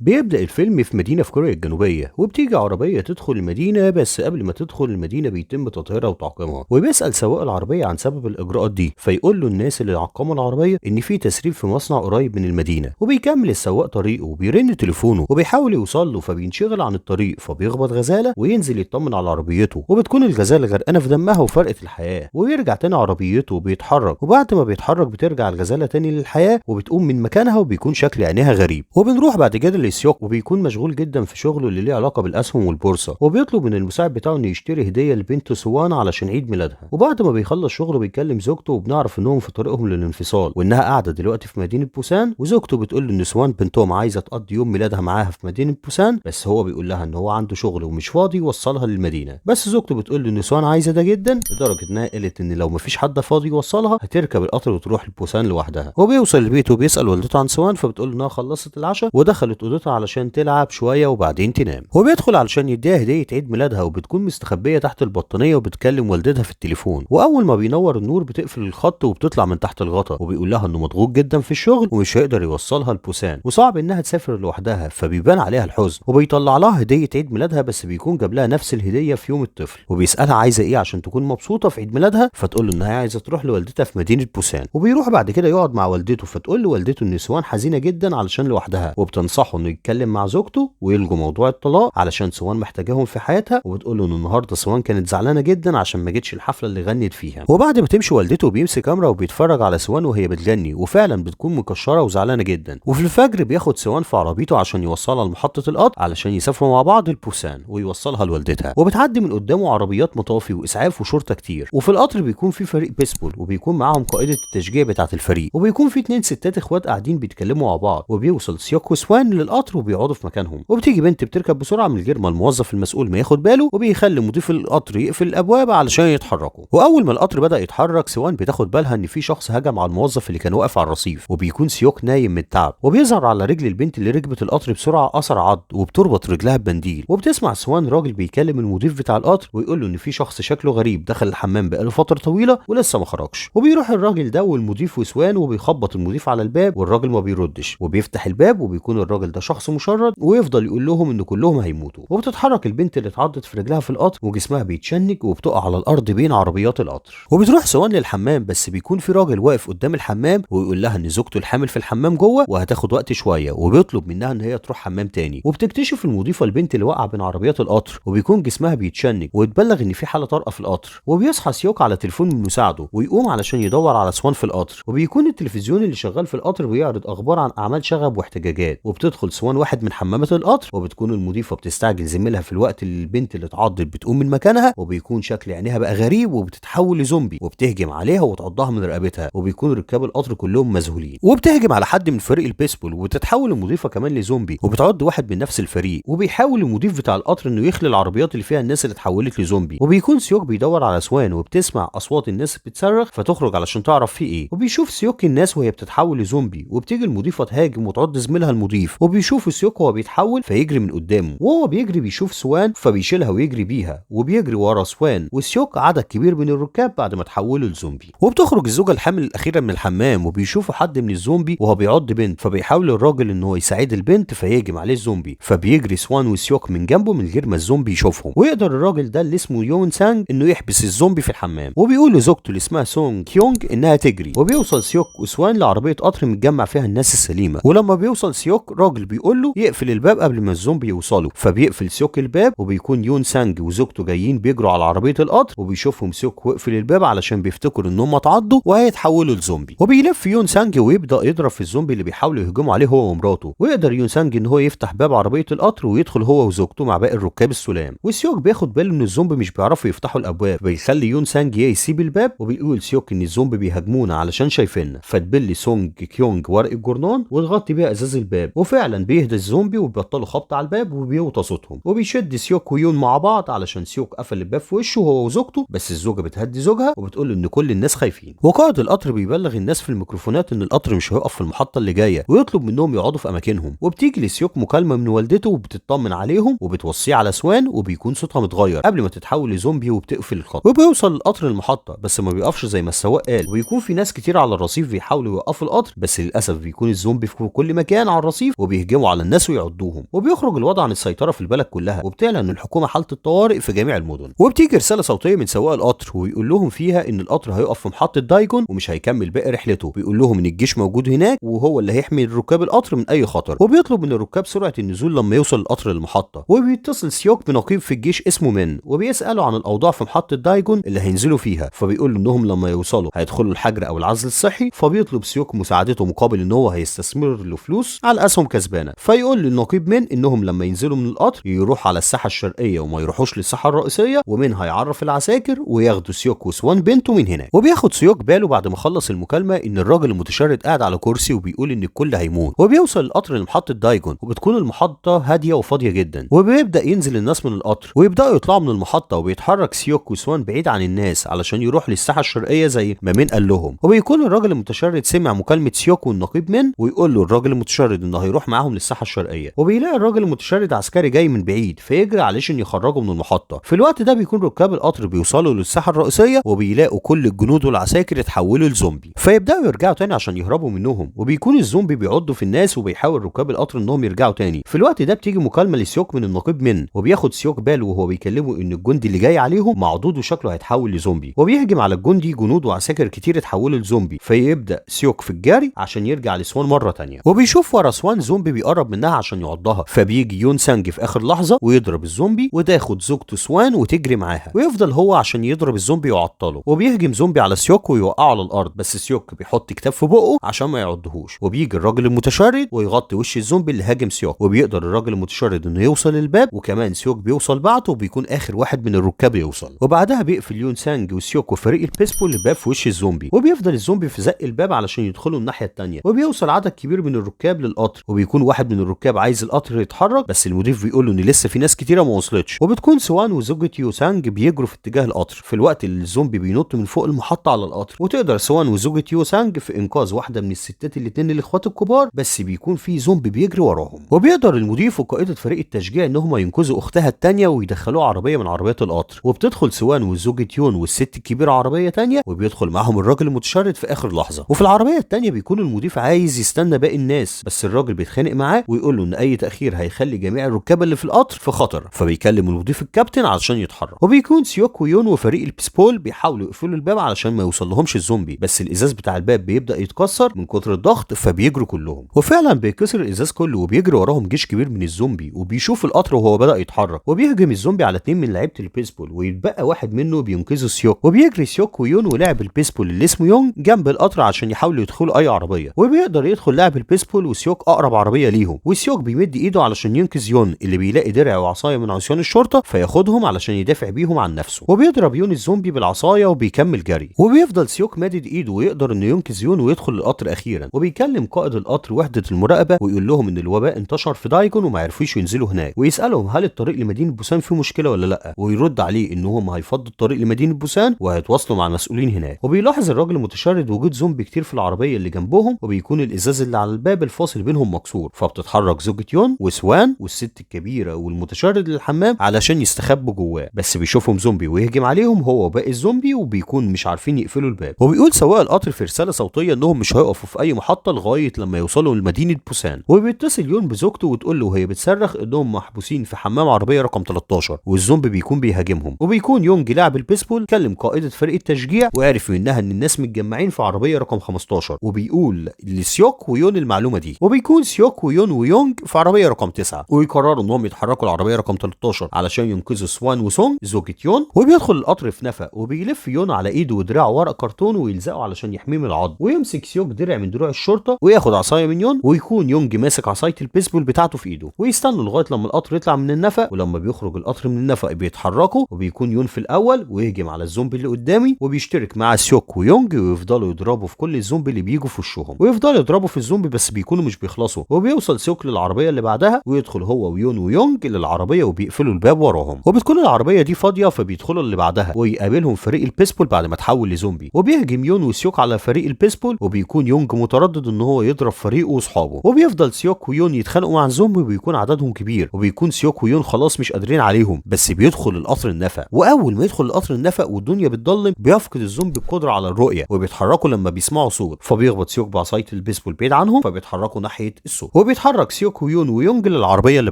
بيبدأ الفيلم في مدينة في كوريا الجنوبية، وبتيجي عربية تدخل المدينة، بس قبل ما تدخل المدينة بيتم تطهيرها وتعقيمها. وبيسأل سواق العربية عن سبب الإجراءات دي، فيقول له الناس اللي عقموا العربية إن في تسريب في مصنع قريب من المدينة. وبيكمل السواق طريقه وبيرن تليفونه وبيحاول يوصل له، فبينشغل عن الطريق، فبيخبط غزالة وينزل يطمن على عربيته، وبتكون الغزالة غرقانة في دمها وفرقت الحياة. وبيرجع تاني عربيته وبيتحرك، وبعد ما بيتحرك بترجع الغزالة تاني للحياة وبتقوم من مكانها وبيكون شكل عينيها غريب. وبنروح بعد كده لسيوك، وبيكون مشغول جدا في شغله اللي ليه علاقة بالاسهم والبورصة، وبيطلب من المساعد بتاعه انه يشتري هديه لبنته سوان علشان عيد ميلادها. وبعد ما بيخلص شغله بيكلم زوجته، وبنعرف انهم في طريقهم للانفصال، وانها قاعدة دلوقتي في مدينة بوسان. وزوجته بتقول له ان سوان بنتهم عايزه تقضي يوم ميلادها معاها في مدينة بوسان، بس هو بيقول لها ان هو عنده شغل ومش فاضي يوصلها للمدينة. بس زوجته بتقول له ان سوان عايزه ده جدا، لدرجة انها قالت ان لو مفيش حد فاضي يوصلها هتركب القطر وتروح لبوسان لوحدها. وبيوصل البيت وبيسال والدته عن سوان، فبتقول انها خلصت العشاء ودخلت اوضتها علشان تلعب شوية وبعدين تنام. هو بيدخل علشان يديها هديه عيد ميلادها، وبتكون مستخبيه تحت البطانيه وبتكلم والدتها في التليفون. واول ما بينور النور بتقفل الخط وبتطلع من تحت الغطا، وبيقول لها انه مضغوط جدا في الشغل ومش هيقدر يوصلها لبوسان، وصعب انها تسافر لوحدها، فبيبان عليها الحزن. وبيطلع لها هديه عيد ميلادها، بس بيكون جاب لها نفس الهدية في يوم الطفل، وبيسالها عايزه ايه عشان تكون مبسوطة في عيد ميلادها، فتقول له انها عايزه تروح لوالدتها في مدينة بوسان. وبيروح بعد كده يقعد مع والدته، فتقول لوالدته ان سوان حزينة جدا علشان لوحدها، وبتنصحه انه يتكلم مع زوجته ويلغوا موضوع الطلاق علشان سوان محتاجاهم في حياتها. وبتقول له ان النهارده سوان كانت زعلانة جدا عشان ما جتش الحفلة اللي غنت فيها. وبعد ما تمشي والدته بيمسك كاميرا وبيتفرج على سوان وهي بتغني، وفعلا بتكون مكشره وزعلانه جدا. وفي الفجر بياخد سوان في عربيته عشان يوصلها لمحطه القطر علشان يسافروا مع بعض لبوسان ويوصلها لوالدتها. وبتعدي من قدامه عربيات مطافي واسعاف وشرطه كتير. وفي القطر بيكون في فريق بيسبول، وبيكون معاهم قائده التشجيع بتاعه الفريق، وبيكون في 2 ستات اخوات قاعدين بيتكلموا مع بعض. وبيوصل سيوك وسوان للقطر وبيقعدوا في مكانهم. وبتيجي بنت بتركب بسرعة من غير ما الموظف المسؤول ما ياخد باله، وبيخلي مضيف القطر يقفل الابواب علشان يتحركوا. واول ما القطر بدا يتحرك سوان بتاخد بالها ان في شخص هجم على الموظف اللي كان واقف على الرصيف، وبيكون سيوك نايم من التعب. وبيظهر على رجل البنت اللي ركبت القطر بسرعة اثر عض، وبتربط رجلها بمنديل. وبتسمع سوان راجل بيكلم المضيف بتاع القطر ويقول له ان في شخص شكله غريب دخل الحمام بقاله فترة طويلة ولسه ما خرجش. وبيروح الراجل ده والمضيف وسوان، وبيخبط المضيف على الباب والراجل ما بيردش، وبيفتح الباب وبيكون الراجل ده شخص مشرد، ويفضل يقول لهم ان كلهم هيموتوا. وبتتحرك البنت اللي اتعضت في رجلها في القطر وجسمها بيتشنج وبتقع على الارض بين عربيات القطر. وبتروح سوان للحمام، بس بيكون في راجل واقف قدام الحمام ويقول لها ان زوجته الحامل في الحمام جوه وهتاخد وقت شوية، وبيطلب منها ان هي تروح حمام تاني. وبتكتشف المضيفة البنت اللي واقعه بين عربيات القطر وبيكون جسمها بيتشنج، ويتبلغ ان في حاله طارئة في القطر. وبيصحى سيوك على تليفون من مساعدة ويقوم علشان يدور على سوان في القطر، وبيكون التلفزيون اللي شغال في القطر بيعرض اخبار عن اعمال شغب واحتجاجات. وبتدخل سوان واحد من حمامات القطر، وبتكون المضيفة بتستعجل زميلها في الوقت اللي البنت اللي اتعضت بتقوم من مكانها، وبيكون شكل عينيها بقى غريب وبتتحول لزومبي، وبتهجم عليها وتعضها من رقبتها، وبيكون ركاب القطر كلهم مذهولين. وبتهجم على حد من فريق البيسبول، وبتتحول المضيفة كمان لزومبي وبتعض واحد من نفس الفريق. وبيحاول المضيف بتاع القطر انه يخلي العربيات اللي فيها الناس اللي اتحولت لزومبي. وبيكون سيوك بيدور على سوان، وبتسمع اصوات الناس بتصرخ فتخرج علشان تعرف في ايه. وبيشوف سيوك الناس وهي بتتحول لزومبي، وبتيجي المضيفة تهاجم وتعض زميلها المضيف، وبيشوف سيوك وهو بيتحول فيجري من قدامه. وهو بيجري بيشوف سوان فبيشيلها ويجري بيها، وبيجري ورا سوان وسيوك عدد كبير من الركاب بعد ما تحولوا لزومبي. وبتخرج الزوجة الحامل الاخيرة من الحمام، وبيشوفوا حد من الزومبي وهو بيعض بنت، فبيحاول الراجل ان هو يساعد البنت فيهجم عليه الزومبي، فبيجري سوان وسيوك من جنبه من غير ما الزومبي يشوفهم. ويقدر الراجل ده اللي اسمه يون سانج انه يحبس الزومبي في الحمام، وبيقول لزوجته اللي اسمها سونج كيونج انها تجري. وبيوصل سيوك وسوان لعربيه قطر متجمع فيها الناس السليمة، ولما بيوصل سيوك راجل بيقول له يقفل الباب قبل ما الزومبي يوصلوا، فبيقفل سيوك الباب. وبيكون يون سانج وزوجته جايين بيجروا على عربية القطر، وبيشوفهم سيوك وقفل الباب علشان بيفتكروا ان هم اتعضوا وهيتحولوا لزومبي. وبيلف يون سانج ويبدا يضرب في الزومبي اللي بيحاولوا يهجموا عليه هو ومراته. ويقدر يون سانج ان هو يفتح باب عربية القطر ويدخل هو وزوجته مع باقي الركاب السلام. وسيوك بياخد باله ان الزومبي مش بيعرفوا يفتحوا الابواب، بيخلي يون سانج يسيب الباب، وبيقول سيوك ان الزومبي بيهاجمونا علشان شايفيننا، فتبل سونج كيونج ورق الجورنان وتغطي بيها ازاز الباب. وفعلا بيهدى الزومبي وبيبطلوا خبط على الباب وبيوطى صوتهم. وبيشد سيوك ويون مع بعض علشان سيوك قفل الباب في وشه هو وزوجته، بس الزوجة بتهدي زوجها وبتقول له ان كل الناس خايفين. وقائد القطر بيبلغ الناس في الميكروفونات ان القطر مش هيقف في المحطة اللي جاية، ويطلب منهم يقعدوا في اماكنهم. وبتيجي لسيوك مكالمة من والدته وبتطمن عليهم وبتوصيه على سوان، وبيكون صوتها متغير قبل ما تتحول لزومبي وبتقفل الخط. وبيوصل القطر المحطة بس ما بيقفش زي ما السواق قال، وبيكون في ناس كتير على الرصيف بيحاولوا يوقفوا القطر، بس للاسف بيكون الزومبي في كل مكان على الرصيف وبيهجموا بيهجموا على الناس ويعضوهم، وبيخرج الوضع عن السيطرة في البلد كلها، وبتعلن الحكومة حاله الطوارئ في جميع المدن. وبتيجي رسالة صوتية من سواق القطر ويقول لهم فيها ان القطر هيقف في محطة دايجون ومش هيكمل باقي رحلته. بيقول لهم ان الجيش موجود هناك وهو اللي هيحمي ركاب القطر من اي خطر، وبيطلب من الركاب سرعة النزول لما يوصل القطر للمحطه. وبيتصل سيوك بنقيب في الجيش اسمه من، وبيساله عن الاوضاع في محطة دايجون اللي هينزلوا فيها، فبيقول انهم لما يوصلوا هيدخلوا الحجر او العزل الصحي. فبيطلب سيوك مساعدته مقابل ان هو هيستثمر له فلوس على اسهم كسبانه. فيقول للنقيب من انهم لما ينزلوا من القطر يروح على الساحة الشرقية وما يروحوش للساحه الرئيسية، ومن هيعرف العساكر وياخدوا سيوك وسوان بنته من هناك. وبياخد سيوك باله بعد ما خلص المكالمة ان الراجل المتشرد قاعد على كرسي وبيقول ان الكل هيموت. وبيوصل القطر لمحطه دايجون، وبتكون المحطة هادية وفاضيه جدا، وبيبدا ينزل الناس من القطر ويبداوا يطلعوا من المحطة. وبيتحرك سيوك وسوان بعيد عن الناس علشان يروح للساحه الشرقية زي ما مين قال لهم. وبيكون الراجل المتشرد سمع مكالمة سيوك والنقيب من، ويقول له الراجل المتشرد انه هيروح معاهم للساحه الشرقية. وبيلاقي الراجل المتشرد عسكري جاي من بعيد فيجري علشان يخرجه من المحطة. في الوقت ده بيكون ركاب القطر بيوصلوا للساحه الرئيسية، وبيلاقوا كل الجنود والعساكر اتحولوا لزومبي، فيبداوا يرجعوا تاني عشان يهربوا منهم. وبيكون الزومبي بيعضوا في الناس وبيحاول ركاب القطر انهم يرجعوا تاني. في الوقت ده بتيجي مكالمة لسيوك من النقيب من، وبياخد سيوك باله وهو بيكلمه ان الجندي اللي جاي عليهم معضود وشكله هيتحول لزومبي. وبيهجم على الجندي جنود وعساكر كتير اتحولوا لزومبي، فيبدا سيوك في الجري عشان يرجع لسوان مرة تانية. وبيشوف ورا سوان زومبي بيقرب منها عشان يعضها، فبيجي يون سانج في اخر لحظة ويضرب الزومبي وتاخد زوجته سوان وتجري معاها، ويفضل هو عشان يضرب الزومبي ويعطله. وبيهجم زومبي على سيوك ويوقعه على الارض، بس سيوك بيحط كتاب في بقه عشان ما يعضهوش. وبيجي الراجل المتشرد ويغطي وش الزومبي اللي هاجم سيوك، وبيقدر الراجل المتشرد انه يوصل للباب، وكمان سيوك بيوصل بعده وبيكون اخر واحد من الركاب يوصل. وبعدها بيقفل يون سانج وسيوك وفريق البيسبول الباب في وش الزومبي، وبيفضل الزومبي في زق الباب علشان يدخلوا الناحية الثانية. وبيوصل عدد كبير من الركاب للقطر، وبيكون واحد من الركاب عايز القطر يتحرك، بس المضيف بيقول له ان لسه في ناس كتيرة ما وصلتش. وبتكون سوان وزوجة يوسانج بيجروا في اتجاه القطر في الوقت اللي الزومبي بينط من فوق المحطة على القطر. وتقدر سوان وزوجة يوسانج في انقاذ واحدة من الستات الاثنين الاخوات الكبار، بس بيكون في زومبي بيجري وراهم. وبيقدر المضيف وقائده فريق التشجيع ان هم ينقذوا اختها الثانية ويدخلوها عربية من عربيات القطر. وبتدخل سوان وزوجة يون والست الكبيرة عربية ثانية، وبيدخل معاهم الراجل المتشرد في اخر لحظة. وفي العربية الثانية بيكون المضيف عايز يستنى باقي الناس، بس الراجل بيتخانق معاه ويقول له ان اي تاخير هيخلي جميع الركاب اللي في القطر في خطر، فبيكلم المضيف الكابتن علشان يتحرك. وبيكون سيوك ويون وفريق البيسبول بيحاولوا يقفلوا الباب علشان ما يوصلهمش الزومبي، بس الازاز بتاع الباب بيبدا يتكسر من كتر الضغط فبيجروا كلهم. وفعلا بيكسر الازاز كله وبيجري وراهم جيش كبير من الزومبي، وبيشوف القطر وهو بدا يتحرك. وبيهجم الزومبي على 2 من لعيبة البيسبول، ويتبقى واحد منه بينقذه سيوك. وبيجري سيوك ويون ولاعب البيسبول اللي اسمه يونج جنب القطر عشان يحاولوا يدخلوا اي عربية، وبيقدر يدخل لاعب البيسبول وسيوك اقرب عربية ليهم. وسيوك بيمد ايده علشان ينقذ يون اللي بيلاقي درع وعصايه من عصيان الشرطة فياخدهم علشان يدافع بيهم عن نفسه. وبيضرب يون الزومبي بالعصايه وبيكمل جري. وبيفضل سيوك مادد ايده ويقدر انه ينقذ يون ويدخل القطر اخيرا. وبيكلم قائد القطر وحده المراقبة ويقول لهم ان الوباء انتشر في دايجون وما عرفوش ينزلوا هناك، ويسالهم هل الطريق لمدينة بوسان فيه مشكلة ولا لا، ويرد عليه ان هم هيفضوا الطريق لمدينة بوسان وهيتواصلوا مع المسؤولين هناك. وبيلاحظ الراجل المتشرد وجود زومبي كتير في العربية اللي جنبهم، وبيكون الازاز اللي على الباب الفاصل بينهم مكسور، فبتتحرك زوجة يون وسوان والست الكبيرة والمتشرد للحمام علشان يستخبوا جواه، بس بيشوفهم زومبي ويهجم عليهم هو وباقي الزومبي، وبيكون مش عارفين يقفلوا الباب. وبيقول سواق القطر في رسالة صوتية انهم مش هيقفوا في اي محطة لغاية لما يوصلوا لمدينة بوسان. وبيتصل يون بزوجته وتقول له وهي بتصرخ انهم محبوسين في حمام عربية رقم 13 والزومبي بيكون بيهاجمهم. وبيكون يونج لاعب البيسبول كلم قائده فريق التشجيع وعرف منها ان الناس متجمعين في عربية رقم 15، وبيقول لسيوك ويون المعلومة دي. وبيكون سيوك ويون ويونج في عربية رقم 9، ويقرروا انهم يتحركوا العربية رقم 13 علشان ينقذوا سوان وسونج زوجة يون. وبيدخل القطر في نفق، وبيلف يون على ايده ودراعه ورق كرتون ويلزقه علشان يحميه من العض. ويمسك سيوك درع من دروع الشرطة وياخد عصاية من يون، ويكون يونج ماسك عصاية البيسبول بتاعته في ايده، ويستنوا لغاية لما القطر يطلع من النفق. ولما بيخرج القطر من النفق بيتحركوا، وبيكون يون في الاول ويهجم على الزومبي اللي قدامي، وبيشترك مع سيوك ويونج ويفضلوا يضربوا في كل الزومبي اللي بيجوا في وشهم، ويفضلوا يضربوا في الزومبي بس بيكونوا مش بيخلصوا. وبيوصل سيوك للعربية اللي بعدها ويدخل هو ويون ويونج للعربية وبيقفلوا الباب وراهم، وبتكون العربية دي فاضية فبيدخلوا اللي بعدها ويقابلهم فريق البيسبول بعد ما تحول لزومبي. وبيهجم يون وسيوك على فريق البيسبول، وبيكون يونج متردد ان هو يضرب فريقه واصحابه. وبيفضل سيوك ويون يتخانقوا مع الزومبي وبيكون عددهم كبير، وبيكون سيوك ويون خلاص مش قادرين عليهم، بس بيدخل القطر النفق. واول ما يدخل القطر النفق والدنيا بتضلم بيفقد الزومبي القدرة على الرؤية، وبيتحركوا لما بيسمعوا صوت، فبيخبط سيوك بعصاية البيسبول بعيد عنهم فبيتحركوا ناحية الصوت. وبيتحرك سيوك ويون ويونج للعربية اللي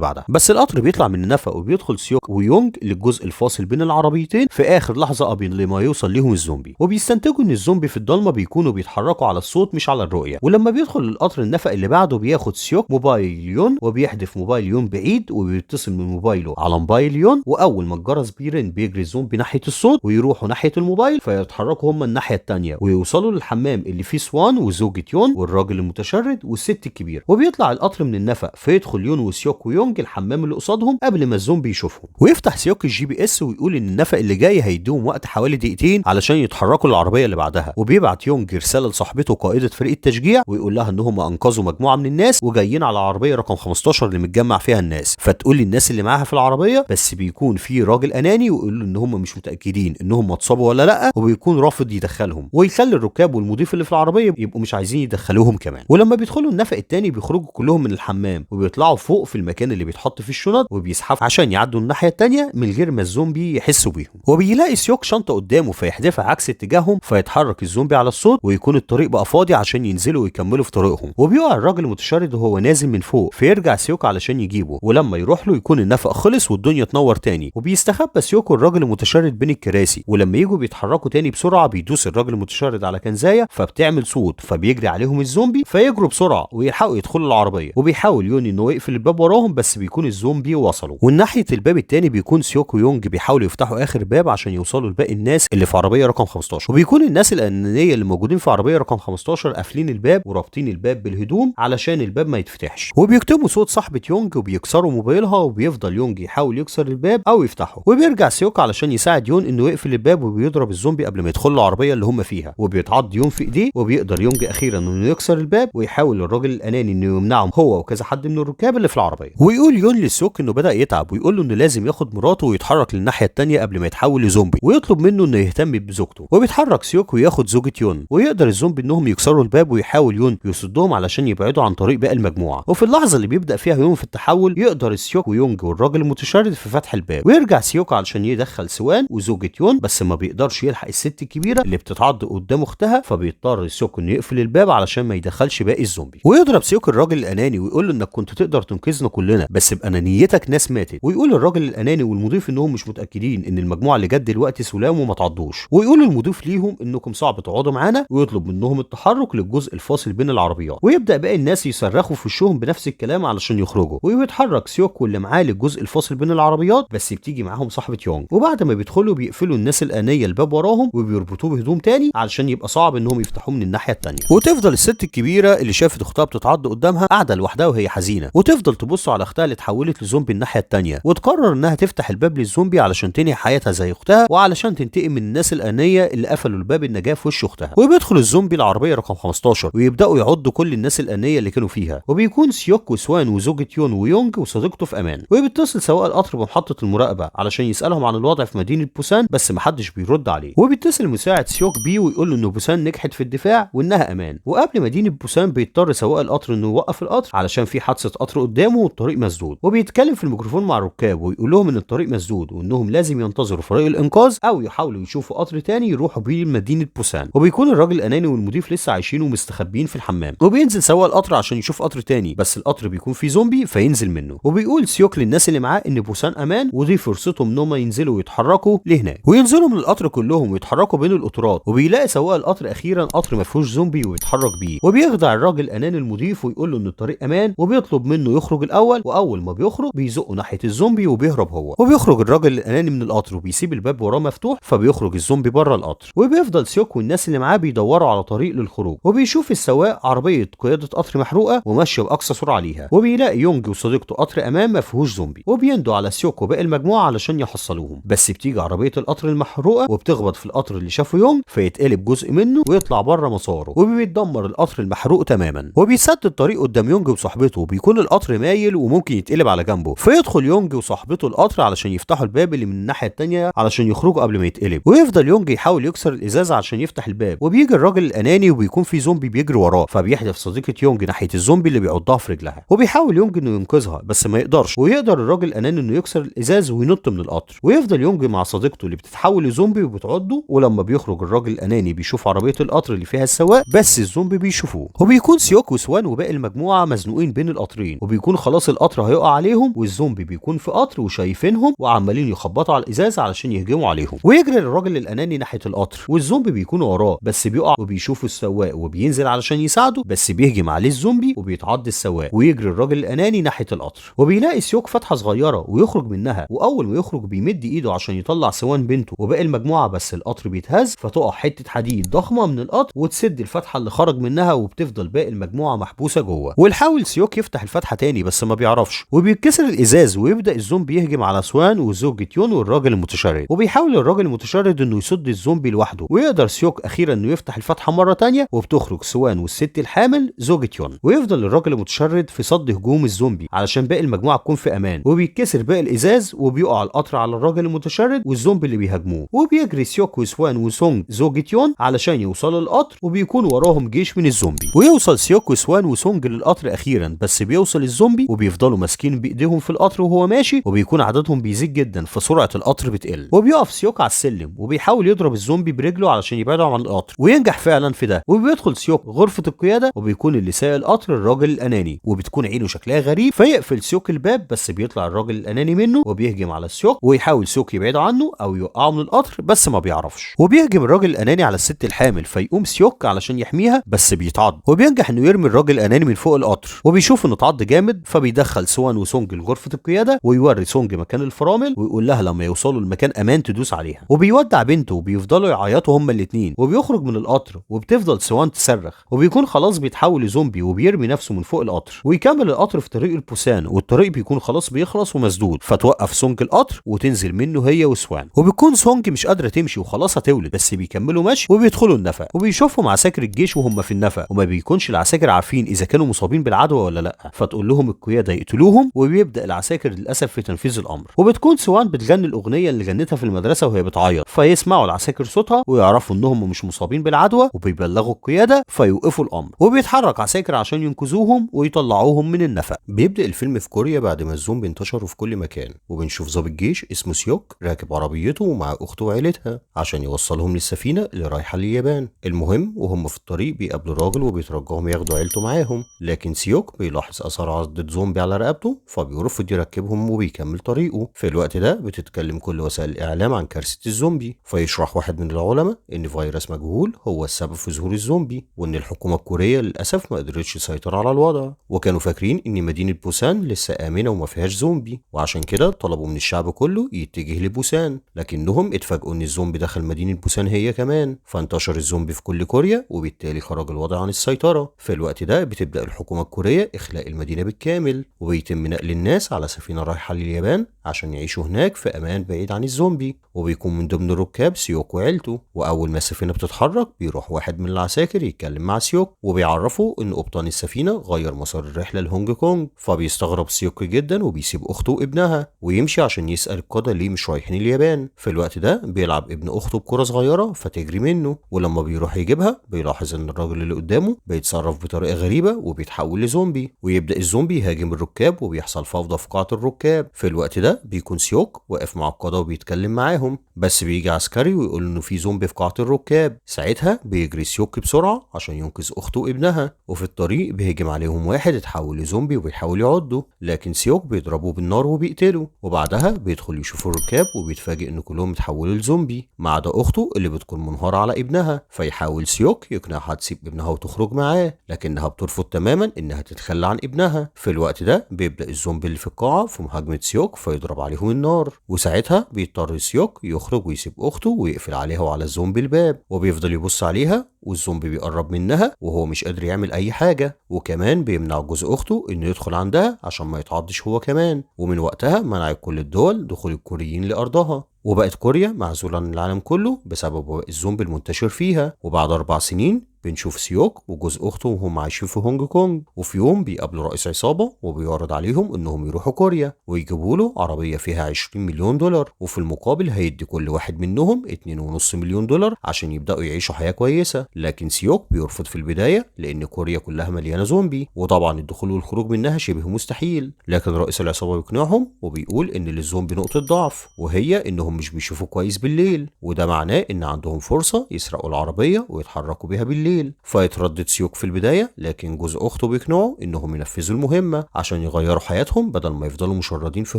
بعدها، بس القطر بيطلع من النفق وبيدخل سيوك ويونج للجزء الفاصل بين العربيتين في اخر لحظة قبل ما يوصل ليهم الزومبي. وبيستنتجوا ان الزومبي في الضلمة بيكونوا بيتحركوا على الصوت مش على الرؤية. ولما بيدخل القطر النفق اللي بعده بياخد سيوك موبايل يون وبيحدف موبايل يون بعيد وبيتصل من موبايله على موبايل يون، واول ما الجرس بيرن بيجري الزومبي ناحية الصوت ويروحوا ناحية الموبايل، فيتحركوا هم الناحية الثانية ويوصلوا للحمام اللي فيه سوان وزوجة يون والراجل المتشرد والست الكبيرة. وبيطلع القطر من النفق فيدخل يون وسيوك ويونج الحمام اللي قصادهم قبل ما الزومبي يشوفهم. ويفتح سيوك ال GPS ويقول ان النفق اللي جاي هيديهم وقت حوالي دقيقتين علشان يتحركوا للعربية اللي بعدها. وبيبعت يونج رسالة لصاحبته قائده فريق التشجيع ويقول لها انهم انقذوا مجموعة من الناس وجايين على العربية رقم 15 اللي متجمع فيها الناس. فتقول للناس اللي معاها في العربية، بس بيكون في راجل اناني ويقول له ان هم مش متاكدين انهم اتصابوا ولا لا، وبيكون رافض يدخلهم ويخلي الركاب والمضيف اللي في العربية يبقوا مش عايزين يدخلوهم كمان. ولما بيدخلوا النفق الثاني بيخرجوا كلهم من الحمام وبيطلعوا فوق في المكان اللي بيتحط فيه الشنط وبيزحفوا عشان يعدوا الناحية الثانية من غير ما الزومبي يحسوا بيهم. وبيلاقي سيوك شنطه قدامه فيحدفها عكس اتجاههم، فيتحرك الزومبي على الصوت ويكون الطريق بقى فاضي عشان ينزلوا ويكملوا في طريقهم. وبيقع الراجل المتشرد وهو نازل من فوق، فيرجع سيوك علشان يجيبه، ولما يروح له يكون النفق خلص والدنيا تنور تاني. وبيستخبى سيوك والراجل المتشرد بين الكراسي، ولما يجوا بيتحركوا تاني بسرعة بيدوس الراجل المتشرد على كنزايه فبتعمل صوت، فبيجري عليهم الزومبي فيجروا بسرعة ويلحقوا يدخلوا العربية. وبيحاول يون انه يقفل الباب وراهم بس بيكون الزومبي وصلوا. والناحية الباب التاني بيكون سيوك ويونج بيحاولوا يفتحوا اخر باب عشان يوصلوا لباقي الناس اللي في عربية رقم 15. وبيكون الناس الانانية اللي موجودين في عربية رقم 15 قافلين الباب ورابطين الباب بالهدوم علشان الباب ما يتفتحش. وبيكتموا صوت صاحبه يونج وبيكسروا موبايلها، وبيفضل يونج يحاول يكسر الباب او يفتحه. وبيرجع سيوك علشان يساعد يون انه يقفل الباب وبيضرب الزومبي قبل ما يدخل العربية اللي هم فيها، وبيتعض يون في ايديه. وبيقدر يونج اخيرا انه يكسر الباب ويحاول الراجل الاناني انه يمنعهم هو وكذا حد من الركاب اللي في العربية. ويقول يون لسيوك انه بدا يتعب ويقول له انه لازم ياخد مراته ويتحرك للناحيه الثانية قبل ما يتحول لزومبي، ويطلب منه انه يهتم بزوجته. وبيتحرك سيوك وياخد زوجة يون، ويقدر الزومبي انهم يكسروا الباب ويحاول يون يصدهم علشان يبعدوا عن طريق باقي المجموعة. وفي اللحظة اللي بيبدا فيها يون في التحول يقدر سيوك ويونج والراجل المتشرد في فتح الباب. ويرجع سيوك علشان يدخل سوان وزوجة يون، بس ما بيقدرش يلحق الست الكبيرة اللي بتتعض قدام اختها، فبيضطر سيوك انه يقفل الباب علشان ما يدخلش باقي الزومبي. ويضرب سيوك الراجل الاناني ويقول له انك كنت تقدر تنقذنا كلنا بس بانانيتك ناس ماتت. ويقول الراجل الاناني والمضيف انهم مش متاكدين ان المجموعة اللي جت دلوقتي سلام وما تعضوش. ويقول المضيف ليهم انكم صعب تقعدوا معانا، ويطلب منهم التحرك للجزء الفاصل بين العربيات. ويبدا باقي الناس يصرخوا في وشهم بنفس الكلام علشان يخرجوا. ويتحرك سيوك واللي معاه للجزء الفاصل بين العربيات، بس بتيجي معاهم صاحبه يونج. وبعد ما بيدخلوا بيقفلوا الناس الانانية الباب وراهم وبيربطوه بهدوم تاني علشان يبقى صعب انهم يفتحوه من الناحية التانية. وتفضل الست الكبيرة اللي شافت اختها بتتعض قدامها قاعدة لوحدها وهي حزينة، وتفضل تبص على اختها اللي اتحولت لزومبي الناحية التانية، وتقرر انها تفتح الباب للزومبي علشان تنهي حياتها زي اختها وعلشان تنتقم من الناس الانانية اللي قفلوا الباب النجاة في وش اختها. وبيدخل الزومبي العربية رقم 15 ويبداوا يعضوا كل الناس الانانية اللي كانوا فيها. وبيكون سيوك وسوان وزوجة يون ويونج وصديقته في امان. وبيتصل سواق القطر بمحطه المراقبة علشان يسالهم عن الوضع في مدينة بوسان، بس محدش بيرد عليه. وبيتصل مساعد سيوك بيه ويقول له ان بوسان نجحت في الدفاع وانها امان. وقبل مدينة بوسان بيضطر سواق القطر انه يوقف القطر علشان في حادثه قطر قدامه والطريق مسدود. وبيتكلم في الميكروفون مع الركاب ويقول لهم ان الطريق مسدود وانهم لازم ينتظروا فريق الانقاذ او يحاولوا يشوفوا قطر تاني يروحوا بيه لمدينة بوسان. وبيكون الراجل الاناني والمضيف لسه عايشين ومستخبيين في الحمام. وبينزل سواق القطر عشان يشوف قطر تاني، بس القطر بيكون فيه زومبي فينزل منه. وبيقول سيوك للناس اللي معاه ان بوسان امان ودي فرصتهم ان هم ينزلوا ويتحركوا لهناك. وينزلوا من القطر كلهم ويتحركوا بين القطارات. وبيلاقي سواق القطر اخيرا قطر ما فيهوش زومبي ويتحرك بيه. وبيخدع الراجل الاناني المضيف ويقول له ان الطريق امان، وبيطلب منه يخرج الاول. واول ما بيخرج بيزقه ناحية الزومبي وبيهرب هو. وبيخرج الراجل الاناني من القطر وبيسيب الباب وراه مفتوح، فبيخرج الزومبي بره القطر. وبيفضل سيوك والناس اللي معاه بيدوروا على طريق للخروج. وبيشوف السواق عربية قيادة قطر محروقة وماشية باقصى سرعة ليها. وبيلاقي يونج وصديقته قطر امان ما فيهوش زومبي، وبيندوا على سيوك وباقي المجموعة علشان يحصلوهم. بس بتيجي عربية القطر المحروقه وبتخبط في القطر اللي شافه يونج، فيتقلب جزء منه ويطلع بره مساره، وبيتدمر القطر المحروق تماما. وبيسد الطريق قدام يونج وصاحبته، وبيكون القطر مايل وممكن يتقلب على جنبه. فيدخل يونج وصاحبته القطر علشان يفتحوا الباب اللي من الناحية الثانية علشان يخرجوا قبل ما يتقلب. ويفضل يونج يحاول يكسر الازاز عشان يفتح الباب. وبيجي الراجل الاناني وبيكون في زومبي بيجري وراه، فبيحدف صديقه يونج ناحية الزومبي اللي بيعضها في رجلها. وبيحاول يونج انه ينقذها بس ما يقدرش، ويقدر الراجل الاناني انه يكسر الازاز وينط من القطر. ويفضل يونج مع صديقته اللي بتتحول لزومبي وبتعضه. ولما بيخرج الراجل الاناني بيشوف عربية القطر اللي فيها السواق، بس الزومبي بيشوفوه. وبيكون سيوك وسوان وباقي المجموعة المجموعة مزنوقين بين القطرين، وبيكون خلاص القطر هيقع عليهم، والزومبي بيكون في قطر وشايفينهم وعمالين يخبطوا على الازاز علشان يهجموا عليهم. ويجري الراجل الاناني ناحية القطر والزومبي بيكون وراه، بس بيقع وبيشوفوا السواق وبينزل علشان يساعده، بس بيهجم عليه الزومبي وبيتعض السواق. ويجري الراجل الاناني ناحية القطر وبيلاقي سيوك فتحه صغيرة ويخرج منها، واول ما يخرج بيمد ايده عشان يطلع سوان بنته وباقي المجموعة، بس القطر بيتهز فتقع حتة حديد ضخمة من القطر وتسد الفتحة اللي خرج منها، وبتفضل باقي المجموعة محبوسة جوه. ويحاول سيوك يفتح الفتحة تاني بس ما بيعرفش، وبيتكسر الازاز ويبدا الزومبي يهجم على سوان وزوجة يون والراجل المتشرد. وبيحاول الراجل المتشرد انه يصد الزومبي لوحده، ويقدر سيوك اخيرا انه يفتح الفتحة مرة تانية، وبتخرج سوان والست الحامل زوجة يون. ويفضل الراجل المتشرد في صد هجوم الزومبي علشان باقي المجموعة تكون في امان، وبيتكسر باقي الازاز وبيقع القطر على الراجل المتشرد والزومبي اللي بيهاجموه. وبيجري سيوك وسوان وسونج زوجة يون علشان يوصلوا القطر، وبيكون وراهم جيش من الزومبي. ويوصل سيوك وسوان وسونج للقطر اخيرا، بس بيوصل الزومبي وبيفضلوا ماسكين بايديهم في القطر وهو ماشي، وبيكون عددهم بيزيد جدا فسرعه القطر بتقل. وبيقف سيوك على السلم وبيحاول يضرب الزومبي برجله علشان يبعده عن القطر، وينجح فعلا في ده. وبيدخل سيوك غرفة القيادة وبيكون اللي سايق القطر الراجل الاناني، وبتكون عينه شكلها غريب، فيقفل سيوك الباب بس بيطلع الراجل الاناني منه وبيهجم على سيوك، ويحاول سيوك يبعده عنه او يوقعه من القطر بس ما بيعرفش. وبيهجم الراجل الاناني على الست الحامل فيقوم سيوك علشان يحميها بس بيتعض، وبينجح انه يرمي الراجل الاناني من فوق القطر، وبيشوف انه اتعض جامد، فبيدخل سوان وسونج لغرفة القيادة ويوري سونج مكان الفرامل ويقول لها لما يوصلوا لمكان امان تدوس عليها. وبيودع بنته وبيفضلوا يعيطوا هما الاثنين، وبيخرج من القطر وبتفضل سوان تصرخ، وبيكون خلاص بيتحول لزومبي وبيرمي نفسه من فوق القطر. ويكمل القطر في طريق البوسان، والطريق بيكون خلاص بيخلص ومسدود، فتوقف سونج القطر وتنزل منه هي وسوان. وبتكون سونج مش قادرة تمشي وخلاص هتولد، بس بيكملوا مشي وبيدخلوا النفق، وبيشوفهم عساكر الجيش وهم في النفق، وما بيكونش العساكر عارفين اذا كانوا مصابين بالعدوى ولا لا، فتقول لهم القيادة يقتلوهم، وبيبدا العساكر للاسف في تنفيذ الامر. وبتكون سوان بتغني الاغنية اللي غنتها في المدرسة وهي بتعيط، فيسمعوا العساكر صوتها ويعرفوا انهم مش مصابين بالعدوى، وبيبلغوا القيادة فيوقفوا الامر، وبيتحرك عساكر عشان ينقذوهم ويطلعوهم من النفق. بيبدا الفيلم في كوريا بعد ما الزومبي انتشروا في كل مكان، وبنشوف ضابط جيش اسمه سيوك راكب عربيته ومع اخته وعيلتها عشان يوصلهم للسفينه اللي رايحة لليابان. المهم وهم في الطريق بيقابلوا راجل وبيترجاهم ياخدوا عيلته معاهم، لكن سيوك بيلاحظ اثر عضة زومبي على رقبته فبيرفض يركبهم وبيكمل طريقه. في الوقت ده بتتكلم كل وسائل الاعلام عن كارثة الزومبي، فيشرح واحد من العلماء ان فيروس مجهول هو السبب في ظهور الزومبي، وان الحكومة الكورية للاسف ما قدرتش تسيطر على الوضع، وكانوا فاكرين ان مدينة بوسان لسه امنه وما فيهاش زومبي، وعشان كده طلبوا من الشعب كله يتجه لبوسان، لكنهم اتفاجئوا ان الزومبي دخل مدينة بوسان هي كمان، فانتشر الزومبي في كل كوريا، وبالتالي خرج الوضع عن السيطرة. في الوقت ده بتبدا الحكومة الكورية اخلاء المدينة بالكامل، وبيتم نقل الناس على سفينة رايحة لليابان عشان يعيشوا هناك في امان بعيد عن الزومبي، وبيكون من ضمن الركاب سيوك وعيلته. واول ما السفينة بتتحرك بيروح واحد من العساكر يتكلم مع سيوك وبيعرفه ان قبطان السفينة غير مسار الرحلة لهونج كونج، فبيستغرب سيوك جدا وبيسيب اخته وابنها ويمشي عشان يسال القادة ليه مش رايحين اليابان. في الوقت ده بيلعب ابن اخته بكره صغيرة فتجري منه، ولما بيروح يجيبها بيلاحظ ان الراجل اللي قدامه بيتصرف بطريقة غريبة وبيتحول لزومبي، ويبدا الزومبي يهاجم الركاب وبيحصل فوضى في قاعة الركاب. في الوقت ده بيكون سيوك واقف مع القادة وبيتكلم معاهم، بس بيجي عسكري ويقول انه في زومبي في قاعة الركاب. ساعتها بيجري سيوك بسرعة عشان ينقذ اخته وابنها، وفي الطريق بيهجم عليهم واحد اتحول لزومبي وبيحاول يعضه، لكن سيوك بيضربه بالنار وبيقتله. وبعدها بيدخل يشوف الركاب وبيتفاجئ ان كلهم اتحولوا لزومبي ما عدا اخته اللي بتكون منهارة على ابنها، فيحاول سيوك يقنعها تسيب ابنها وتخرج معاه، لكنها بترفض تماما انها تتخلى عن ابنها. في الوقت ده بيبدا الزومبي اللي في القاعة في مهاجمه سيوك فيضرب عليهم النار، وساعتها بيضطر سيوك يخرج ويسيب اخته ويقفل عليها وعلى الزومبي الباب، وبيفضل يبص عليها والزومبي بيقرب منها وهو مش قادر يعمل اي حاجة، وكمان بيمنع جوز اخته انه يدخل عندها عشان ما يتعضش هو كمان. ومن وقتها منعت كل الدول دخول الكوريين لارضها، وبقت كوريا معزولة عن العالم كله بسبب وباء الزومبي المنتشر فيها. وبعد 4 سنين بنشوف سيوك وجوز اخته وهم عايشين في هونج كونج، وفي يوم بيقابلوا رئيس عصابة وبيعرض عليهم انهم يروحوا كوريا ويجيبوا له عربية فيها 20 مليون دولار، وفي المقابل هيدي كل واحد منهم 2.5 مليون دولار عشان يبداوا يعيشوا حياة كويسة. لكن سيوك بيرفض في البداية لان كوريا كلها مليانة زومبي، وطبعا الدخول والخروج منها شبه مستحيل. لكن رئيس العصابة بيقنعهم وبيقول ان للزومبي نقطة ضعف، وهي انهم مش بيشوفوا كويس بالليل، وده معناه ان عندهم فرصة يسرقوا العربية ويتحركوا بيها بالليل. بالليل. فيتردد سيوك في البداية، لكن جوز اخته بيقنعه انهم ينفذوا المهمة عشان يغيروا حياتهم بدل ما يفضلوا مشردين في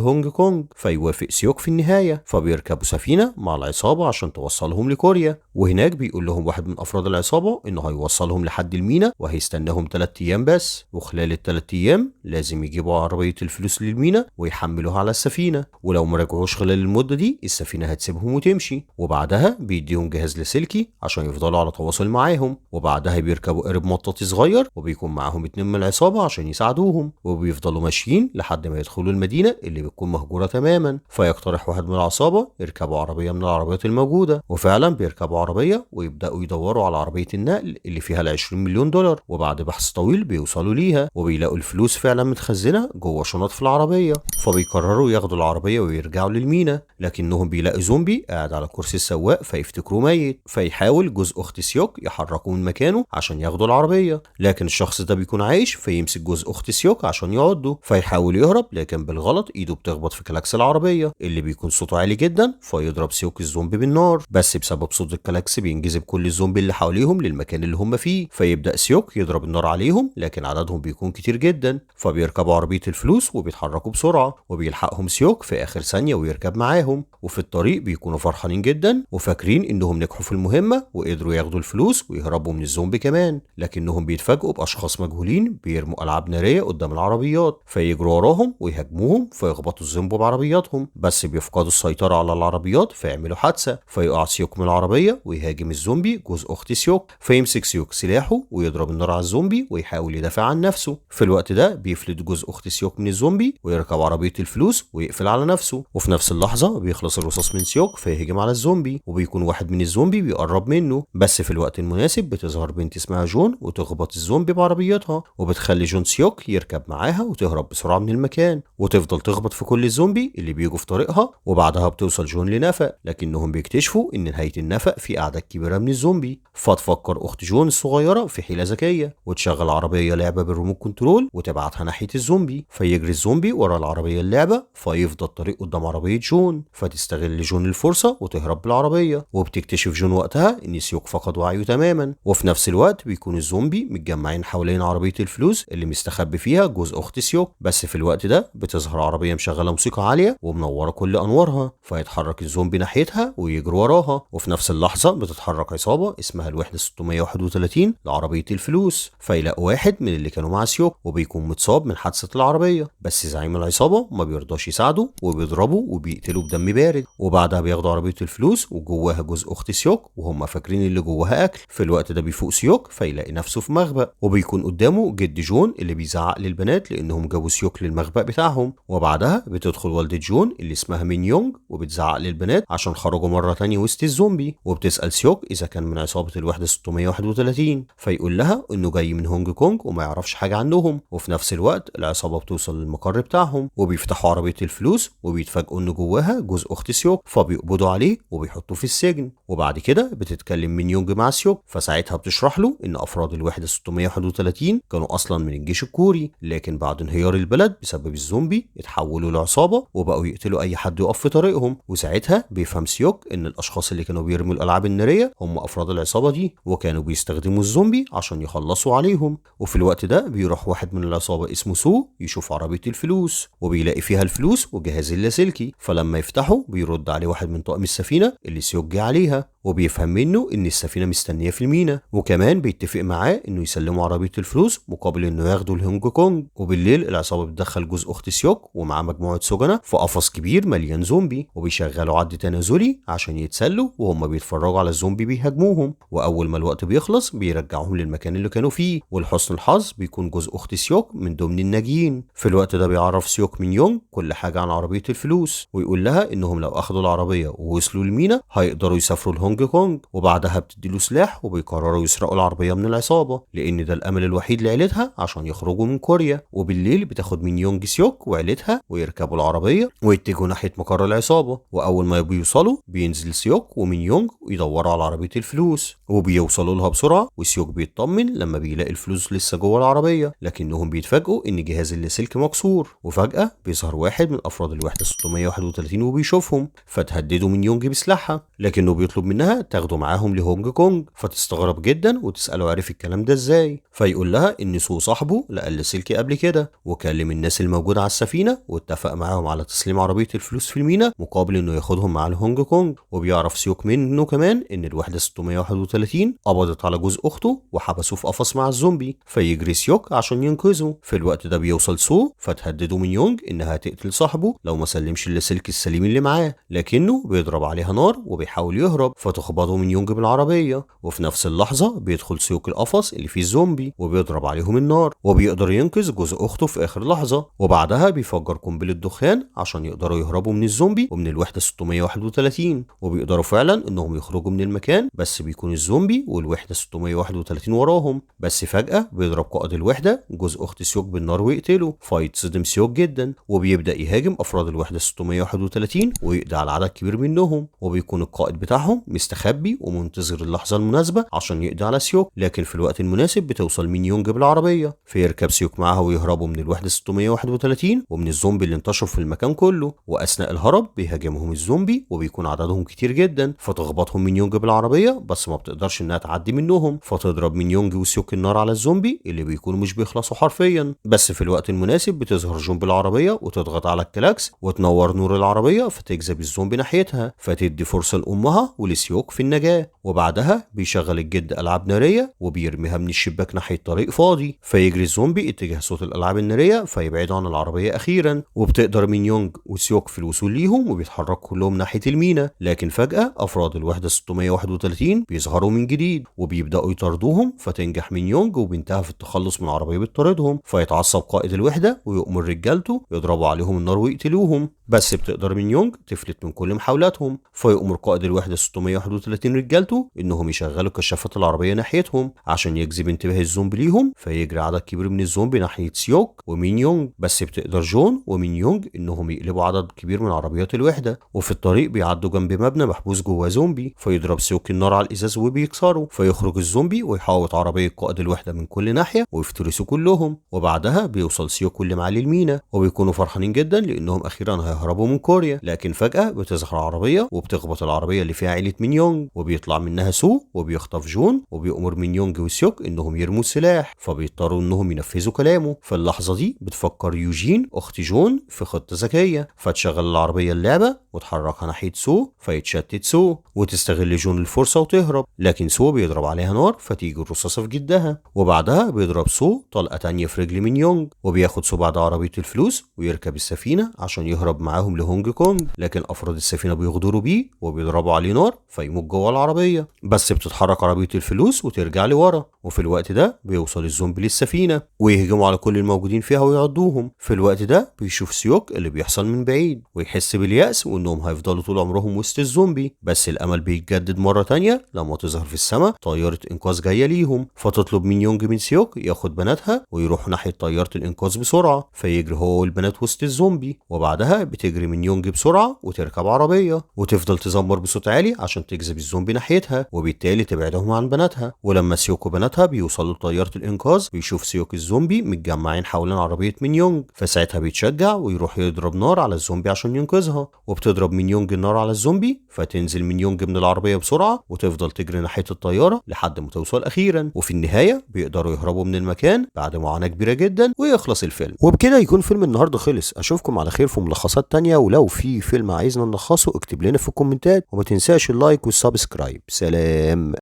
هونج كونج. فيوافق سيوك في النهاية، فبيركبوا سفينة مع العصابة عشان توصلهم لكوريا. وهناك بيقول لهم واحد من افراد العصابة انه هيوصلهم لحد المينا وهيستناهم 3 ايام بس، وخلال ال3 ايام لازم يجيبوا عربية الفلوس للمينا ويحملوها على السفينة، ولو ما رجعوش خلال المدة دي السفينة هتسيبهم وتمشي. وبعدها بيديهم جهاز لاسلكي عشان يفضلوا على تواصل معاهم. وبعدها بيركبوا قارب مطاطي صغير وبيكون معاهم 2 من العصابة عشان يساعدوهم، وبيفضلوا ماشيين لحد ما يدخلوا المدينة اللي بتكون مهجورة تماما. فيقترح واحد من العصابة يركبوا عربية من العربيات الموجودة، وفعلا بيركبوا عربية ويبدأوا يدوروا على عربية النقل اللي فيها ال20 مليون دولار. وبعد بحث طويل بيوصلوا ليها وبيلاقوا الفلوس فعلا متخزنة جوه شنط في العربية. فبيقرروا ياخدوا العربية ويرجعوا للمينا، لكنهم بيلاقوا زومبي قاعد على كرسي السواق فيفتكروه ميت، فيحاول جوز اخت سيوك يحركه من مكانه عشان ياخدوا العربية، لكن الشخص ده بيكون عايش فيمسك جوز اخت سيوك عشان يعضه، فيحاول يهرب لكن بالغلط ايده بتخبط في كلاكس العربية اللي بيكون صوته عالي جدا، فيضرب سيوك الزومبي بالنار، بس بسبب صوت الكلاكس بينجذب كل الزومبي اللي حواليهم للمكان اللي هم فيه. فيبدأ سيوك يضرب النار عليهم لكن عددهم بيكون كتير جدا، فبيركبوا عربية الفلوس وبيتحركوا بسرعة، وبيلحقهم سيوك في آخر ثانية ويركب معاهم. وفي الطريق بيكونوا فرحانين جدا وفاكرين انهم نجحوا في المهمة وقدروا ياخدوا الفلوس ويهربوا من الزومبي كمان، لكنهم بيتفاجئوا بأشخاص مجهولين بيرموا ألعاب نارية قدام العربيات، فيجروا وراهم ويهاجموهم فيخبطوا الزومبي بعربياتهم، بس بيفقدوا السيطرة على العربيات فيعملوا حادثة، فيقع سيوك من العربية ويهاجم الزومبي جوز أخت سيوك، فيمسك سيوك سلاحه ويضرب النار على الزومبي ويحاول يدافع عن نفسه. في الوقت ده بيفلت جوز أخت سيوك من الزومبي ويركب عربية الفلوس ويقفل على نفسه. وفي نفس اللحظة بيخلص الرصاص من سيوك فيهجم على الزومبي، وبيكون واحد من الزومبي بيقرب منه، بس في الوقت المناسب بتظهر بنت اسمها جون وتخبط الزومبي بعربيتها، وبتخلي جون سيوك يركب معاها وتهرب بسرعة من المكان، وتفضل تخبط في كل الزومبي اللي بيجوا في طريقها. وبعدها بتوصل جون لنفق، لكنهم بيكتشفوا ان نهاية النفق في أعداد كبيرة من الزومبي. فتفكر أخت جون الصغيرة في حيلة ذكية وتشغل عربية لعبة بال remote control وتبعتها ناحية الزومبي، فيجري الزومبي ورا العربية اللعبة فيفضل الطريق قدام عربية جون، فتستغل جون الفرصة وتهرب بالعربية. وبتكتشف جون وقتها ان سيوك فقد وعيه تماما. وفي نفس الوقت بيكون الزومبي متجمعين حوالين عربية الفلوس اللي مستخبي فيها جوز اخت سيوك، بس في الوقت ده بتظهر عربية مشغلة موسيقى عالية ومنورة كل انوارها، فيتحرك الزومبي ناحيتها ويجروا وراها. وفي نفس اللحظة بتتحرك عصابة اسمها الوحدة 631 لعربية الفلوس، فيلاقوا واحد من اللي كانوا مع سيوك وبيكون متصاب من حادثة العربية، بس زعيم العصابة ما بيرضاش يساعده وبيضربه وبيقتله بدم بارد. وبعدها بياخدوا عربية الفلوس وجواها جوز اخت سيوك وهم فاكرين اللي جواها اكل. في الوقت ده بيفوق سيوك فيلاقي نفسه في مخبأ، وبيكون قدامه جد جون اللي بيزعق للبنات لانهم جابوا سيوك للمخبأ بتاعهم. وبعدها بتدخل والدة جون اللي اسمها مين يونج وبتزعق للبنات عشان خرجوا مرة تانية وسط الزومبي، وبتسأل سيوك اذا كان من عصابة الوحدة 631، فيقول لها انه جاي من هونج كونج وما يعرفش حاجة عنهم. وفي نفس الوقت العصابة بتوصل للمقر بتاعهم وبيفتحوا عربية الفلوس وبيتفاجئوا ان جواها جوز اخت سيوك، فبيقبضوا عليه وبيحطوه في السجن. وبعد كده بتتكلم مين يونج مع سيوك، فساعتها بتشرح له ان افراد الوحدة 631 كانوا اصلا من الجيش الكوري، لكن بعد انهيار البلد بسبب الزومبي اتحولوا لعصابة وبقوا يقتلوا اي حد يقف في طريقهم. وساعتها بيفهم سيوك ان الاشخاص اللي كانوا بيرموا الالعاب النارية هم افراد العصابة دي، وكانوا بيستخدموا الزومبي عشان يخلصوا عليهم. وفي الوقت ده بيروح واحد من العصابة اسمه سو يشوف عربية الفلوس وبيلاقي فيها الفلوس وجهاز اللاسلكي، فلما يفتحه بيرد عليه واحد من طاقم السفينة اللي سيوك جه عليها، وبيفهم منه ان السفينة مستنيه في المينا، وكمان بيتفق معاه انه يسلموا عربية الفلوس مقابل انه ياخدوا لهونج كونج. وبالليل العصابة بتدخل جوز اخت سيوك ومعاه مجموعة سجنة في قفص كبير مليان زومبي، وبيشغلوا عد تنازلي عشان يتسلوا وهم بيتفرجوا على الزومبي بيهاجموهم. واول ما الوقت بيخلص بيرجعوهم للمكان اللي كانوا فيه، ولحسن الحظ بيكون جوز اخت سيوك من ضمن الناجيين. في الوقت ده بيعرف سيوك من يونج كل حاجة عن عربية الفلوس، ويقول لها انهم لو اخدوا العربية ووصلوا المينا هيقدروا يسافروا لهونج كونج. وبعدها بتديله سلاح وبيقرروا يسرقوا العربية من العصابة لان ده الامل الوحيد لعيلتها عشان يخرجوا من كوريا. وبالليل بتاخد من يونج سيوك وعيلتها ويركبوا العربية ويتجهوا ناحية مقر العصابة. واول ما بيوصلوا بينزل سيوك ومن يونج يدوروا على عربية الفلوس، وبيوصلوا لها بسرعة. وسيوك بيطمن لما بيلاقي الفلوس لسه جوه العربية، لكنهم بيتفاجئوا ان جهاز اللاسلكي مكسور. وفجاة بيظهر واحد من افراد الوحدة 631 وبيشوفهم، فتهددوا من يونج بسلاحها، لكنه بيطلب منها منها تاخده معاهم لهونج كونج، فتستغرب جدا وتسأله عرف الكلام ده ازاي، فيقول لها ان سو صاحبه لقى اللاسلكي قبل كده وكلم الناس الموجودة على السفينة واتفق معاهم على تسليم عربية الفلوس في المينا مقابل انه ياخدهم معاه لهونج كونج. وبيعرف سيوك منه كمان ان الوحدة 631 قبضت على جوز اخته وحبسوه في قفص مع الزومبي، فيجري سيوك عشان ينقذه. في الوقت ده بيوصل سو، فتهدده من يونج انها تقتل صاحبه لو ما سلمش اللاسلكي السليم اللي معاه، لكنه بيضرب عليها نار وبيحاول يهرب فتخبطه من يونج بالعربية. وفي نفس اللحظة بيدخل سيوك القفص اللي فيه الزومبي وبيضرب عليهم النار وبيقدر ينقذ جوز اخته في اخر لحظة، وبعدها بيفجر قنبلة دخان عشان يقدروا يهربوا من الزومبي ومن الوحدة 631، وبيقدروا فعلا انهم يخرجوا من المكان، بس بيكون الزومبي والوحدة 631 وراهم. بس فجأة بيضرب قائد الوحدة جوز اخت سيوك بالنار ويقتله، فيتصدم سيوك جدا وبيبدأ يهاجم افراد الوحدة 631 ويقضي على عدد كبير منهم، وبيكون القائد بتاعهم مستخبي ومنتظر اللحظة المناسبة عشان يقضي على سيوك. لكن في الوقت المناسب بتوصل مين يونج بالعربية، فيركب سيوك معاها ويهربوا من الوحدة 631 ومن الزومبي اللي انتشر في المكان كله. واثناء الهرب بيهاجمهم الزومبي وبيكون عددهم كتير جدا، فتخبطهم مين يونج بالعربية بس ما بتقدرش انها تعدي منهم، فتضرب مين يونج وسيوك النار على الزومبي اللي بيكونوا مش بيخلصوا حرفيا. بس في الوقت المناسب بتظهر جون بالعربية وتضغط على الكلاكس وتنور نور العربية فتجذب الزومبي ناحيتها، فتدي فرصة لأمها ولسيوك في النجاة. وبعدها بيشغل الجد ألعاب نارية وبيرميها من الشباك ناحية طريق فاضي، فيجري الزومبي اتجاه صوت الألعاب النارية فيبعدوا عن العربية أخيرا. وبتقدر مين يونج وسيوك في الوصول ليهم وبيتحركوا كلهم ناحية المينا، لكن فجأة أفراد الوحدة 631 بيظهروا من جديد وبيبدأوا يطاردوهم، فتنجح مين يونج وبنتها في التخلص من العربية بتطاردهم، فيتعصب قائد الوحدة ويؤمر رجالته يضربوا عليهم النار ويقتلوهم. بس بتقدر مين يونج تفلت من كل محاولاتهم، فيؤمر قائد الوحدة 631 رجالته انهم يشغلوا كشافات العربية ناحيتهم عشان يجذب انتباه الزومبي ليهم، فيجري عدد كبير من الزومبي ناحية سيوك ومين يونج. بس بتقدر جون ومين يونج انهم يقلبوا عدد كبير من عربيات الوحدة، وفي الطريق بيعدوا جنب مبنى محبوس جواه زومبي، فيضرب سيوك النار على الازاز وبيكسره، فيخرج الزومبي ويحاوط عربية قائد الوحدة من كل ناحية ويفترسوا كلهم. وبعدها بيوصل سيوك واللي معاه للمينا وبيكونوا فرحانين جدا لانهم اخيرا هيهربوا من كوريا. لكن فجأة بتظهر عربية وبتخبط العربية اللي فيها عيلة مين يونج، وبيطلع منها سو وبيخطف جون وبيأمر مين يونج وسيوك انهم يرموا السلاح، فبيضطروا انهم ينفذوا كلامه. في اللحظة دي بتفكر يوجين اخت جون في خطة ذكية، فتشغل العربية اللعبة وتحركها ناحية سو، فيتشتت سو وتستغل جون الفرصة وتهرب، لكن سو بيضرب عليها نار فتيجي الرصاصة في جدها. وبعدها بيضرب سو طلقة تانية في رجل مين يونج، وبياخد سو بعد عربية الفلوس ويركب السفينة عشان يهرب معاهم لهونج كونج، لكن افراد السفينة بيغدروا بيه وبيضربوا عليه نار فيموت جوه العربية. بس بتتحرك عربية الفلوس وترجع لورا، وفي الوقت ده بيوصل الزومبي للسفينة ويهجموا على كل الموجودين فيها ويعضوهم. في الوقت ده بيشوف سيوك اللي بيحصل من بعيد ويحس باليأس وانهم هيفضلوا طول عمرهم وسط الزومبي. بس الامل بيتجدد مرة تانية لما تظهر في السماء طيارة انقاذ جاية ليهم، فتطلب من يونج من سيوك ياخد بناتها ويروحوا ناحية طيارة الانقاذ بسرعة، فيجري هو والبنات وسط الزومبي. وبعدها بتجري من يونج بسرعة وتركب عربية وتفضل تزمر بصوت عالي عشان تجذب الزومبي ناحيتها وبالتالي تبعدهم عن بناتها. ولما سيوك وبناتها بيوصلوا لطيارة الانقاذ بيشوف سيوك الزومبي متجمعين حوالين عربية مين يونج، فساعتها بيتشجع ويروح يضرب نار على الزومبي عشان ينقذها. وبتضرب مين يونج النار على الزومبي، فتنزل مين يونج من العربية بسرعة وتفضل تجري ناحية الطيارة لحد ما توصل أخيرا. وفي النهاية بيقدروا يهربوا من المكان بعد معاناة كبيرة جدا ويخلص الفيلم. وبكده يكون فيلم النهارده خلص. أشوفكم على خير في ملخصات تانية، ولو في فيلم عايزنا نلخصه اكتب لنا في الكومنتات، وما تنساش ال like وال subscribe. سلام.